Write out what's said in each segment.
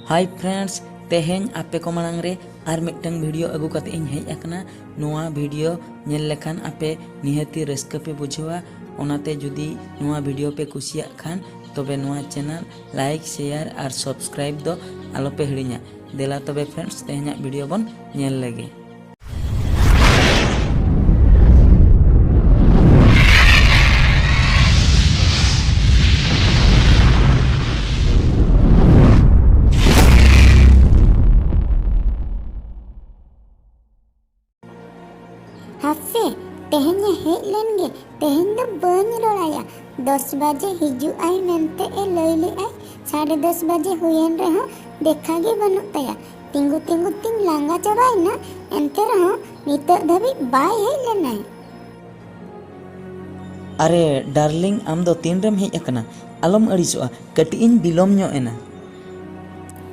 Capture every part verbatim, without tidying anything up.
Hi friends, ᱛᱮᱦᱮᱧ ᱟᱯᱮ ᱠᱚ ᱢᱟᱲᱟᱝ ᱨᱮ ᱟᱨ ᱢᱤᱫᱴᱟᱝ video ᱟᱹᱜᱩ ᱠᱟᱛᱮ ᱤᱧ ᱦᱮᱡ ᱟᱠᱟᱱᱟ᱾ ᱱᱚᱣᱟ video ᱧᱮᱞ ᱞᱮᱠᱷᱟᱱ ᱟᱯᱮ ᱱᱤᱦᱟᱹᱛᱤ ᱨᱟᱹᱥᱠᱟᱹ ᱯᱮ ᱵᱩᱡᱷᱟᱹᱣᱟ᱾ ᱚᱱᱟᱛᱮ ᱡᱩᱫᱤ ᱱᱚᱣᱟ video ᱯᱮ ᱠᱩᱥᱤᱭᱟᱜ ᱠᱷᱟᱱ, ᱛᱚᱵᱮ ᱱᱚᱣᱟ channel like, share ᱟᱨ subscribe ᱫᱚ ᱟᱞᱚᱯᱮ ᱦᱤᱲᱤᱧᱟ᱾ ᱫᱮᱞᱟ ᱛᱚᱵᱮ friends, ᱛᱮᱦᱮᱧᱟᱜ video ᱵᱚᱱ ᱧᱮᱞ ᱞᱮᱜᱮ᱾ ᱦᱟᱯᱮ, ᱛᱮᱦᱮᱧᱮ ᱦᱮᱡ ᱞᱮᱱ ᱜᱮ, ᱛᱮᱦᱮᱧ ᱫᱚ ᱵᱟᱹᱧ ᱨᱚᱲᱟᱭᱟ᱾ ᱫᱚᱥ ᱵᱟᱡᱮ ᱦᱤᱡᱩᱜ ᱟᱭ ᱢᱮᱱᱛᱮ ᱮ ᱞᱟᱹᱭ ᱞᱮᱫᱟᱭ, ᱥᱟᱲᱮ ᱫᱚᱥ ᱵᱟᱡᱮ ᱦᱩᱭᱮᱱ ᱨᱮᱦᱚᱸ ᱫᱮᱠᱷᱟ ᱜᱮ ᱵᱟᱹᱱᱩᱜ ᱛᱟᱭᱟ᱾ ᱛᱤᱸᱜᱩ ᱛᱤᱸᱜᱩ ᱛᱤᱧ ᱞᱟᱸᱜᱟ ᱪᱟᱵᱟᱭᱮᱱᱟ, ᱮᱱᱛᱮ ᱨᱮᱦᱚᱸ ᱱᱤᱛᱚᱜ ᱫᱷᱟᱹᱵᱤᱡ ᱵᱟᱭ ᱦᱮᱡ ᱞᱮᱱᱟᱭ᱾ ᱟᱨᱮ darling, ᱟᱢ ᱫᱚ ᱛᱤᱱ ᱨᱮᱢ ᱦᱮᱡ ᱟᱠᱟᱱᱟ? ᱟᱞᱚᱢ ᱟᱹᱲᱤᱥᱚᱜᱼᱟ, ᱠᱟᱹᱴᱤᱡ ᱤᱧ ᱵᱤᱞᱚᱢ ᱧᱚᱜ ᱮᱱᱟ᱾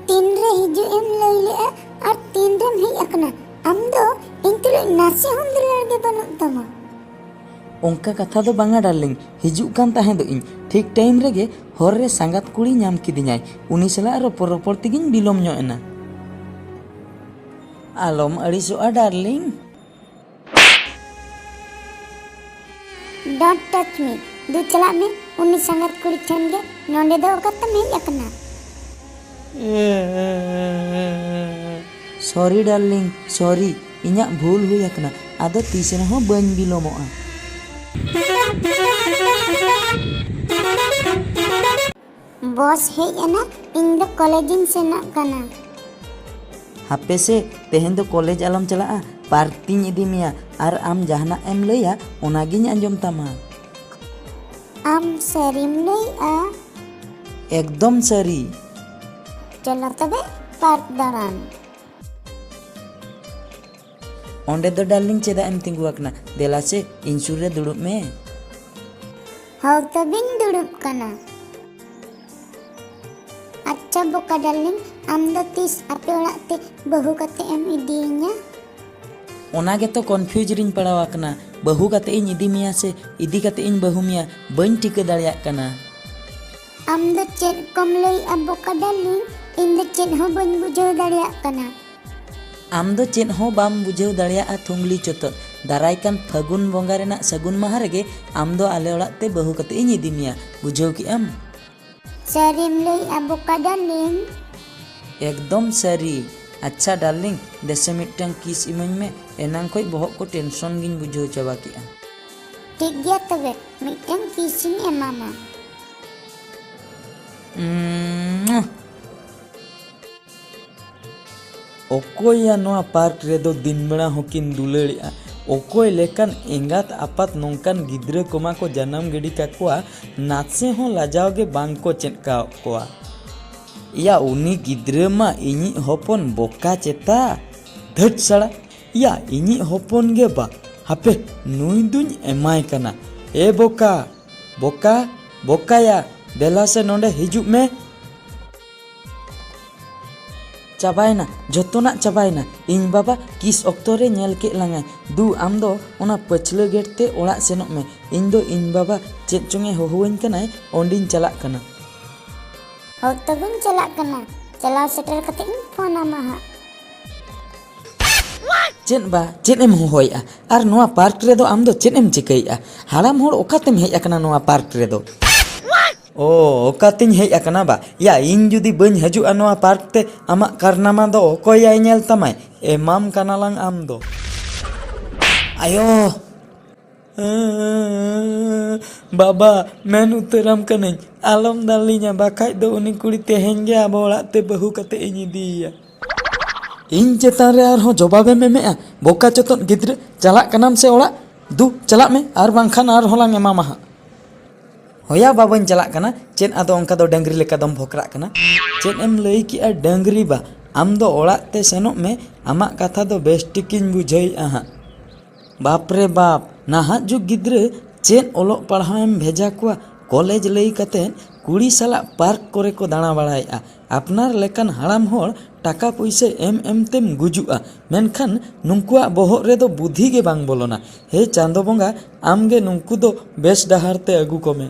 ᱛᱤᱱ ᱨᱮ ᱦᱤᱡᱩᱜ ᱮᱢ ᱞᱟᱹᱭ ᱞᱮᱜᱼᱟ ᱟᱨ ᱛᱤᱱ ᱨᱮᱢ ᱦᱮᱡ ᱟᱠᱟᱱᱟ? ᱟᱢ ᱫᱚ ᱤᱧ ᱛᱩᱞᱩᱡ ᱱᱟᱥᱮ ᱦᱚᱸ ᱫᱩᱞᱟᱹᱲ ᱜᱮ ᱵᱟᱹᱱᱩᱜ ᱛᱟᱢᱟ᱾ ᱚᱱᱠᱟ ᱠᱟᱛᱷᱟ ᱫᱚ ᱵᱟᱝᱟ darling, ᱦᱤᱡᱩᱜ ᱠᱟᱱ ᱛᱟᱦᱮᱸ ᱫᱚ ᱤᱧ᱾ ᱴᱷᱤᱠ time ᱨᱮᱜᱮ ᱦᱚᱨ ᱨᱮ ᱥᱟᱸᱜᱟᱛ ᱠᱩᱲᱤ ᱧᱟᱢ ᱠᱤᱫᱤᱧᱟᱭ, ᱩᱱᱤ ᱥᱟᱞᱟᱜ ᱨᱚᱯᱚᱲ ᱨᱚᱯᱚᱲ ᱛᱮᱜᱤᱧ ᱵᱤᱞᱚᱢ ᱧᱚᱜ ᱮᱱᱟ᱾ ᱟᱞᱚᱢ ᱟᱹᱲᱤᱥᱚᱜᱼᱟ darling᱾ Don't touch me. ᱫᱩ ᱪᱟᱞᱟᱜ ᱢᱮ ᱩᱱᱤ ᱥᱟᱸᱜᱟᱛ ᱠᱩᱲᱤ ᱴᱷᱮᱱ ᱜᱮ᱾ ᱱᱚᱸᱰᱮ ᱫᱚ ᱚᱠᱟᱛᱮᱢ ᱦᱮᱡ ᱟᱠᱟᱱᱟ? Sorry darling, sorry. ᱤᱧᱟᱹᱜ ᱵᱷᱩᱞ ᱦᱩᱭ ᱟᱠᱟᱱᱟ᱾ ᱟᱫᱚ ᱛᱤᱥ ᱨᱮᱦᱚᱸ ᱵᱟᱹᱧ ᱵᱤᱞᱚᱢᱚᱜᱼᱟ᱾ Boss ᱦᱮᱡ ᱮᱱᱟ, ᱤᱧ ᱫᱚ college ᱤᱧ ᱥᱮᱱᱚᱜ ᱠᱟᱱᱟ᱾ ᱦᱟᱯᱮ ᱥᱮ, ᱛᱮᱦᱮᱧ ᱫᱚ college ᱟᱞᱚᱢ ᱪᱟᱞᱟᱜᱼᱟ, park ᱛᱤᱧ ᱤᱫᱤ ᱢᱮᱭᱟ᱾ ᱟᱨ ᱟᱢ ᱡᱟᱦᱟᱱᱟᱜ ᱮᱢ ᱞᱟᱹᱭᱟ, ᱚᱱᱟᱜᱤᱧ ᱟᱸᱡᱚᱢ ᱛᱟᱢᱟ᱾ ᱟᱢ ᱥᱟᱹᱨᱤᱢ ᱞᱟᱹᱭᱮᱜᱼᱟ? ᱮᱠᱫᱚᱢ ᱥᱟᱹᱨᱤ᱾ ᱪᱚᱞᱚ ᱛᱚᱵᱮ park ᱫᱟᱬᱟᱱ᱾ ᱚᱸᱰᱮ ᱫᱚ darling ᱪᱮᱫᱟᱜ ᱮᱢ ᱛᱤᱸᱜᱩ ᱟᱠᱟᱱᱟ? ᱫᱮᱞᱟ ᱥᱮ, ᱤᱧ ᱥᱩᱨ ᱨᱮ ᱫᱩᱲᱩᱵ ᱢᱮ᱾ ᱦᱚᱣ ᱛᱚᱵᱮᱧ ᱫᱩᱲᱩᱵ ᱠᱟᱱᱟ᱾ ᱟᱪᱪᱷᱟ ᱵᱚᱠᱟ darling, ᱟᱢ ᱫᱚ ᱛᱤᱥ ᱟᱯᱮ ᱚᱲᱟᱜ ᱛᱮ ᱵᱟᱹᱦᱩ ᱠᱟᱛᱮ ᱮᱢ ᱤᱫᱤᱭᱤᱧᱟ? ᱚᱱᱟ ᱜᱮᱛᱚ confuse ᱨᱤᱧ ᱯᱟᱲᱟᱣ ᱟᱠᱟᱱᱟ᱾ ᱵᱟᱹᱦᱩ ᱠᱟᱛᱮ ᱤᱧ ᱤᱫᱤ ᱢᱮᱭᱟ ᱥᱮ ᱤᱫᱤ ᱠᱟᱛᱮ ᱤᱧ ᱵᱟᱹᱦᱩ ᱢᱮᱭᱟ, ᱵᱟᱹᱧ ᱴᱷᱤᱠᱟᱹ ᱫᱟᱲᱮᱭᱟᱜ ᱠᱟᱱᱟ᱾ ᱟᱢ ᱫᱚ ᱪᱮᱫ ᱠᱚᱢ ᱞᱟᱹᱭᱮᱜᱼᱟ ᱵᱚᱠᱟ darling? ᱤᱧ ᱫᱚ ᱪᱮᱫ ᱦᱚᱸ ᱵᱟᱹᱧ ᱵᱩᱡᱷᱟᱹᱣ ᱫᱟᱲᱮᱭᱟᱜ ᱠᱟᱱᱟ᱾ ᱟᱢ ᱫᱚ ᱪᱮᱫ ᱦᱚᱸ ᱵᱟᱢ ᱵᱩᱡᱷᱟᱹᱣ ᱫᱟᱲᱮᱭᱟᱜᱼᱟ, ᱛᱷᱩᱝᱞᱤ ᱪᱚᱛᱚᱫ᱾ ᱫᱟᱨᱟᱭ ᱠᱟᱱ ᱯᱷᱟᱹᱜᱩᱱ ᱵᱚᱸᱜᱟ ᱨᱮᱱᱟᱜ ᱥᱟᱹᱜᱩᱱ ᱢᱟᱦᱟ ᱨᱮᱜᱮ ᱟᱢ ᱫᱚ ᱟᱞᱮ ᱚᱲᱟᱜ ᱛᱮ ᱵᱟᱹᱦᱩ ᱠᱟᱛᱮ ᱤᱧ ᱤᱫᱤ ᱢᱮᱭᱟ, ᱵᱩᱡᱷᱟᱹᱣ ᱠᱮᱜ ᱟᱢ? ᱥᱟᱹᱨᱤᱢ ᱞᱟᱹᱭᱮᱜᱼᱟ ᱵᱚᱠᱟ ᱰᱟᱨᱞᱤᱝ? ᱮᱠᱫᱚᱢ ᱥᱟᱹᱨᱤ᱾ ᱟᱪᱪᱷᱟ ᱰᱟᱨᱞᱤᱝ, ᱫᱮᱥᱮ ᱢᱤᱫᱴᱟᱝ ᱠᱤᱥ ᱤᱢᱟᱹᱧ ᱢᱮ, ᱮᱱᱟᱝ ᱠᱷᱚᱡ ᱵᱚᱦᱚᱜ ᱠᱚ ᱴᱮᱱᱥᱚᱱ ᱜᱤᱧ ᱵᱩᱡᱷᱟᱹᱣ ᱪᱟᱵᱟ ᱠᱮᱜᱼᱟ᱾ ᱴᱷᱤᱠ ᱜᱮᱭᱟ ᱛᱚᱵᱮ, ᱢᱤᱫᱴᱟᱝ ᱠᱤᱥ ᱤᱧ ᱮᱢᱟᱢᱟ᱾ ᱩᱢᱢᱩᱦ᱾ ᱚᱠᱚᱭᱟ ᱱᱚᱣᱟ ᱯᱟᱨᱠ ᱨᱮᱫᱚ ᱫᱤᱱ ᱵᱮᱲᱟ ᱦᱚᱸᱠᱤᱱ ᱫᱩᱞᱟᱹᱲᱮᱜᱼᱟ? ᱚᱠᱚᱭ ᱞᱮᱠᱟᱱ ᱮᱸᱜᱟᱛ ᱟᱯᱟᱛ ᱱᱚᱝᱠᱟᱱ ᱜᱤᱫᱽᱨᱟᱹ ᱠᱚᱢᱟ ᱠᱚ ᱡᱟᱱᱟᱢ ᱜᱤᱰᱤ ᱠᱟᱠᱚᱣᱟ, ᱱᱟᱥᱮ ᱦᱚᱸ ᱞᱟᱡᱟᱣ ᱜᱮ ᱵᱟᱝ ᱠᱚ ᱪᱮᱫ ᱠᱟᱣᱜ ᱠᱚᱣᱟ᱾ ᱮᱭᱟ, ᱩᱱᱤ ᱜᱤᱫᱽᱨᱟᱹ ᱢᱟ ᱤᱧᱤᱡ ᱦᱚᱯᱚᱱ ᱵᱚᱠᱟ ᱪᱮᱛᱟ᱾ ᱫᱷᱟᱹᱴ ᱥᱟᱲᱟ, ᱮᱭᱟ, ᱤᱧᱤᱡ ᱦᱚᱯᱚᱱ ᱜᱮ ᱵᱟ᱾ ᱦᱟᱯᱮ, ᱱᱩᱭ ᱫᱩᱧ ᱮᱢᱟᱭ ᱠᱟᱱᱟ᱾ ᱮ ᱵᱚᱠᱟ, ᱵᱚᱠᱟ, ᱵᱚᱠᱟᱭᱟ, ᱫᱮᱞᱟ ᱥᱮ ᱱᱚᱸᱰᱮ ᱦᱤᱡᱩᱜ ᱢᱮ᱾ ᱪᱟᱵᱟᱭᱮᱱᱟ, ᱡᱷᱚᱛᱚᱱᱟᱜ ᱪᱟᱵᱟᱭᱮᱱᱟ᱾ ᱤᱧ ᱵᱟᱵᱟ ᱠᱤᱥ ᱚᱠᱛᱚ ᱨᱮ ᱧᱮᱞ ᱠᱮᱫ ᱞᱟᱝᱟᱭ᱾ ᱫᱩ, ᱟᱢ ᱫᱚ ᱚᱱᱟ ᱯᱟᱹᱪᱷᱞᱟᱹ ᱜᱮᱴ ᱛᱮ ᱚᱲᱟᱜ ᱥᱮᱱᱚᱜ ᱢᱮ᱾ ᱤᱧ ᱫᱚ ᱤᱧ ᱵᱟᱵᱟ ᱪᱮᱫ ᱪᱚᱝ ᱮ ᱦᱚᱦᱚᱣᱟᱹᱧ ᱠᱟᱱᱟᱭ, ᱚᱸᱰᱮᱧ ᱪᱟᱞᱟᱜ ᱠᱟᱱᱟ᱾ ᱦᱳᱭ ᱛᱚᱵᱮᱧ ᱪᱟᱞᱟᱜ ᱠᱟᱱᱟ, ᱪᱟᱞᱟᱣ ᱥᱮᱴᱮᱨ ᱠᱟᱛᱮ ᱤᱧ ᱯᱷᱳᱱ ᱟᱢᱟ ᱦᱟᱸᱜ᱾ ᱪᱮᱫ ᱵᱟ, ᱪᱮᱫ ᱮᱢ ᱦᱚᱦᱚᱭᱮᱜᱼᱟ? ᱟᱨ ᱱᱚᱣᱟ ᱯᱟᱨᱠ ᱨᱮᱫᱚ ᱟᱢ ᱫᱚ ᱪᱮᱫ ᱮᱢ ᱪᱤᱠᱟᱹᱭᱮᱜᱼᱟ? ᱦᱟᱲᱟᱢ ᱦᱚᱲ, ᱚᱠᱟᱛᱮᱢ ᱦᱮᱡ ᱟᱠᱟᱱᱟ ᱱᱚᱣᱟ ᱯᱟᱨᱠ ᱨᱮᱫᱚ? ᱚ, ᱚᱠᱟᱛᱤᱧ ᱦᱮᱡ ᱟᱠᱟᱱᱟ ᱵᱟ? ᱭᱟ, ᱤᱧ ᱡᱩᱫᱤ ᱵᱟᱹᱧ ᱦᱤᱡᱩᱜᱼᱟ ᱱᱚᱣᱟ ᱯᱟᱨᱠ ᱛᱮ, ᱟᱢᱟᱜ ᱠᱟᱨᱱᱟᱢᱟ ᱫᱚ ᱚᱠᱚᱭᱟᱭ ᱧᱮᱞ ᱛᱟᱢᱟᱭ? ᱮᱢᱟᱢ ᱠᱟᱱᱟᱞᱟᱝ ᱟᱢ ᱫᱚ᱾ ᱟᱭᱳ! ᱵᱟᱵᱟ, ᱢᱮᱱ ᱩᱛᱟᱹᱨᱟᱢ ᱠᱟᱹᱱᱟᱹᱧ, ᱟᱞᱚᱢ ᱫᱟᱞᱤᱧᱟ, ᱵᱟᱠᱷᱟᱡ ᱫᱚ ᱩᱱᱤ ᱠᱩᱲᱤ ᱛᱮᱦᱮᱧ ᱜᱮ ᱟᱵᱚ ᱚᱲᱟᱜ ᱛᱮ ᱵᱟᱹᱦᱩ ᱠᱟᱛᱮ ᱤᱧ ᱤᱫᱤᱭᱮᱭᱟ᱾ ᱤᱧ ᱪᱮᱛᱟᱱ ᱨᱮ ᱟᱨᱦᱚᱸ ᱡᱚᱵᱟᱵᱮᱢ ᱮᱢᱮᱜᱼᱟ, ᱵᱚᱠᱟ ᱪᱚᱛᱚᱱ ᱜᱤᱫᱽᱨᱟᱹ? ᱪᱟᱞᱟᱜ ᱠᱟᱱᱟᱢ ᱥᱮ ᱚᱲᱟᱜ? ᱫᱩ, ᱪᱟᱞᱟᱜ ᱢᱮ, ᱟᱨ ᱵᱟᱝᱠᱷᱟᱱ ᱟᱨᱦᱚᱸ ᱞᱟᱝ ᱮᱢᱟᱢᱟ ᱦᱟᱸᱜ᱾ ᱦᱳᱭᱟ, ᱵᱟᱵᱟᱧ ᱪᱟᱞᱟᱜ ᱠᱟᱱᱟ᱾ ᱪᱮᱫ ᱟᱫᱚ ᱚᱱᱠᱟ ᱫᱚ ᱰᱟᱹᱝᱨᱤ ᱞᱮᱠᱟ ᱫᱚᱢ ᱵᱷᱚᱠᱨᱟᱜ ᱠᱟᱱᱟ? ᱪᱮᱫ ᱮᱢ ᱞᱟᱹᱭ ᱠᱮᱜᱼᱟ ᱰᱟᱹᱝᱨᱤ ᱵᱟ? ᱟᱢ ᱫᱚ ᱚᱲᱟᱜ ᱛᱮ ᱥᱮᱱᱚᱜ ᱢᱮ, ᱟᱢᱟᱜ ᱠᱟᱛᱷᱟ ᱫᱚ ᱵᱮᱥ ᱴᱷᱤᱠᱤᱧ ᱵᱩᱡᱷᱟᱹᱣᱮᱜᱼᱟ ᱦᱟᱸᱜ᱾ ᱵᱟᱯ ᱨᱮ ᱵᱟᱯ, ᱱᱟᱦᱟᱜ ᱡᱩᱜᱽ ᱜᱤᱫᱽᱨᱟᱹ ᱪᱮᱫ ᱚᱞᱚᱜ ᱯᱟᱲᱦᱟᱣ ᱮᱢ ᱵᱷᱮᱡᱟ ᱠᱚᱣᱟ, ᱠᱚᱞᱮᱡᱽ ᱞᱟᱹᱭ ᱠᱟᱛᱮ ᱠᱩᱲᱤ ᱥᱟᱞᱟᱜ ᱯᱟᱨᱠ ᱠᱚᱨᱮ ᱠᱚ ᱫᱟᱬᱟ ᱵᱟᱲᱟᱭᱮᱜᱼᱟ᱾ ᱟᱯᱱᱟᱨ ᱞᱮᱠᱟᱱ ᱦᱟᱲᱟᱢ ᱦᱚᱲ ᱴᱟᱠᱟ ᱯᱩᱭᱥᱟᱹ ᱮᱢ ᱮᱢ ᱛᱮᱢ ᱜᱩᱡᱩᱜᱼᱟ, ᱢᱮᱱᱠᱷᱟᱱ ᱱᱩᱠᱩᱣᱟᱜ ᱵᱚᱦᱚᱜ ᱨᱮᱫᱚ ᱵᱩᱫᱷᱤ ᱜᱮ ᱵᱟᱝ ᱵᱚᱞᱚᱱᱟ᱾ ᱦᱮ ᱪᱟᱸᱫᱚ ᱵᱚᱸᱜᱟ, ᱟᱢ ᱜᱮ ᱱᱩᱠᱩ ᱫᱚ ᱵᱮᱥ ᱰᱟᱦᱟᱨ ᱛᱮ ᱟᱹᱜᱩ ᱠᱚᱢᱮ᱾